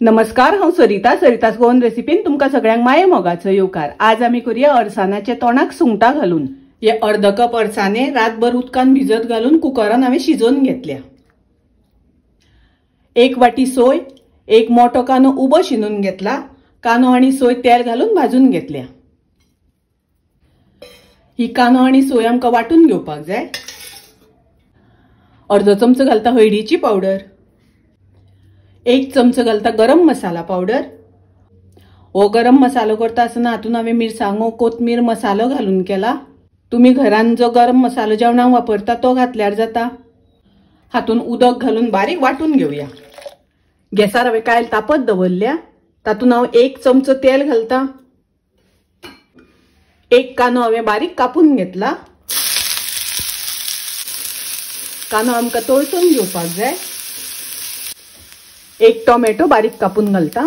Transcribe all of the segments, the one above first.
नमस्कार, हांव सरिता। सरिता's गोवन रेसिपीन तुमकां सगळ्यांक माये मोगाचो येवकार। आज आमी करूया अरसानाचे तोणाक सुंगटां घालून। हे अर्द कप अरसाने रातभर उदकान भिजत घालून कुकरान हांवें शिजोवन घेतल्या। एक वाटी सोय, एक मोठो कांदो उबो शिनून घेतला। कांदो आनी सोय तेल घालून भाजून घेतल्या। ही कांदो आनी सोय आमकां वांटून घेवपाक जाय। अर्दो चमचो घालता हळदीची पावडर, एक चमचो घालता गरम मसाला पावडर। हो गरम मसालो करता आसतना हातून हांवें मिरसांगो, कोथमीर मसालो घालून केला। तुमी घरान जो गरम मसालो जेवणाक वापरता तो घातल्यार जाता। हातून उदक घालून बारीक वांटून घेवया। गॅसार हांवें कायल तापत दवरल्या। तातून हांव एक चमचो तेल घालता। एक कांदो हांवें बारीक कापून घेतला। कांदो आमकां तळसून घेवपाक जाय। एक टोमॅटो बारीक कापून घालता।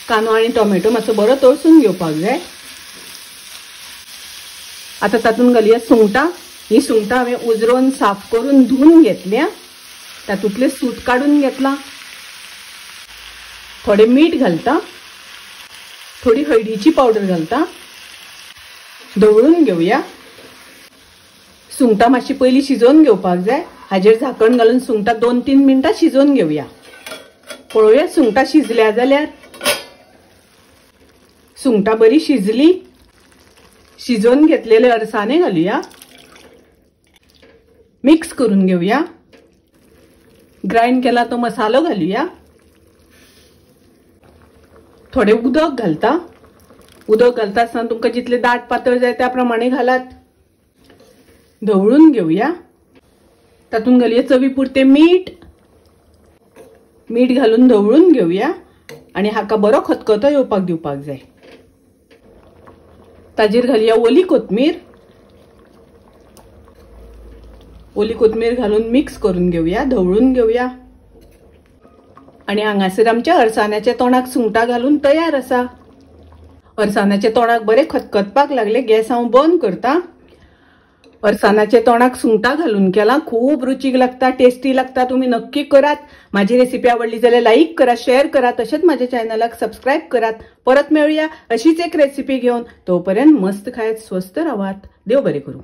कांदो आनी टोमॅटो मातसो बरो तळसून घेवपाक जाय। आतां तातूंत घालया सुंगटां। ही सुंगटां हांवें उजरोवन साफ करून धुवन घेतल्या। तातूंतलें सूत काडून घेतलां। थोडें मीठ घालता, थोडी हळदीची पावडर घालता। धवळून घेवया। सुंगटां मातशी पयलीं शिजोवन घेवपाक जाय। हाजेर झाकण घालून सुंगटां 2-3 मिनटां शिजोवन घेवया। पळोवया सुंगटां शिजल्या जाल्यार। सुंगटां बरी शिजली। शिजोवन घेतलेले अरसाने घालुया। मिक्स करून घेवया। ग्राइंड केला तो मसालो घालुया। थोडे उदक घालता। उदक घालता आसतना तुमकां जितले दाट पातळ जाय त्या प्रमाणे घालात। धवळून घेवया। तातूंत घालुया चवी पुरते मीठ। मीठ घालून धवळून घेवया आनी हाका बरो खतखतो येवपाक दिवपाक जाय। ताजेर घालुया ओली कोथमीर। ओली कोथमीर घालून मिक्स करून घेवया, धवळून घेवया। आनी हांगासर आमच्या अरसाण्याच्या तोणाक सुंगटां घालून तयार आसा। अरसाण्याचे तोणाक बरे खतखतपाक लागले। गॅस हांव बंद करता। अरसानाचे तोणाक सुंगटां घालून केला। खूब रुचीक लागता, टेस्टी लागता। तुमी नक्की करात। माझी रेसिपी आवडली जाल्यार लाईक करा, शेअर करा, तशेंच माझ्या चॅनलाक सबस्क्राईब करात। परत मेळुया अशीच एक रेसिपी घेवन। तोपर्यंत मस्त खायत स्वस्थ रावात। देव बरें करूं।